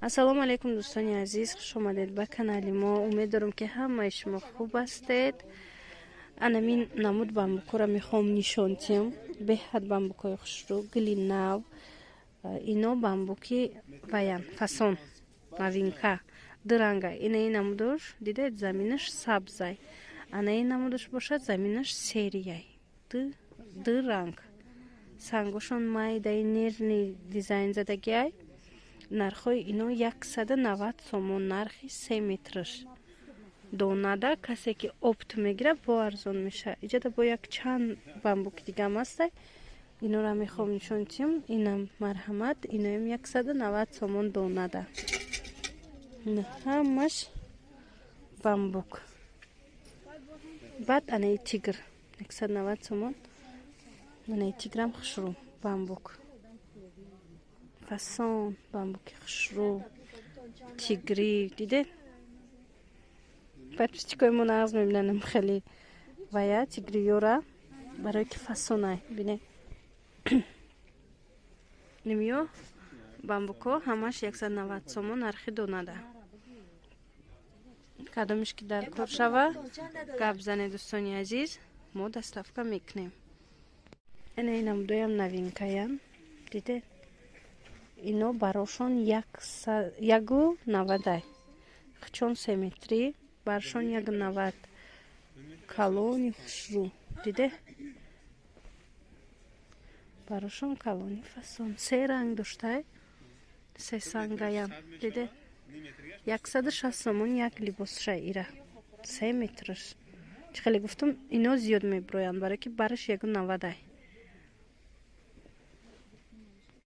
Ассалому алайкум, дӯстони азиз, хуш омадед ба канали мо. Умед дорам, ки ҳамаи шумо хуб ҳастед. Анамин намуд бамбукоро мехоҳам нишон диҳам. Беҳад бамбукҳои хушрӯ, гули нав. Ино бамбуки ваян, фасон, новинка, дуранга. Ина ин намудош, дидед, заминаш сабзай. Ана ин намудош бошад, заминаш серый ай. Ду ранг. Сангошон майдаи, нерни дизайн задагиай. Нархҳои ино 190 сомон, нархи 3 метраш. Донада касе ки опт мегирад, бо арзон мешавад. Иҷода бо як чанд бамбуки дигам ҳастай, инора мехоҳам нишон диҳам. Инам, марҳамат, иноям 190 сомон донада. Ҳамаш бамбук. Баъд анаи тигр 190 сомон. Анаи тиграм хушрӯ, бамбук, фасон, бамбуки хушрӯ, тигрӣ, дидед? Подписчик ои мо нағз мебинанам хеле вая тигриёра, барое ки фасонай. Бине, нимиё бамбукҳо ҳамаш 190 сомон нархи донада. Кадомиш ки дар кор шава, гап занед, дӯстони азиз, мо доставка мекунем. Ина ин намудоям новинка ян, дидед? Ино барошон 1,90-ай. Хчон 3 метрӣ, баршон 1,90. Калони хушрӯ, диде? Барошон калони фасон, се ранг доштай, се сангаям, диде? 160 сомон як либосша ира, 3 метраш. Чӣ хеле гуфтам, ино зиёд мебироянд, барое ки бараш 1,90-ай.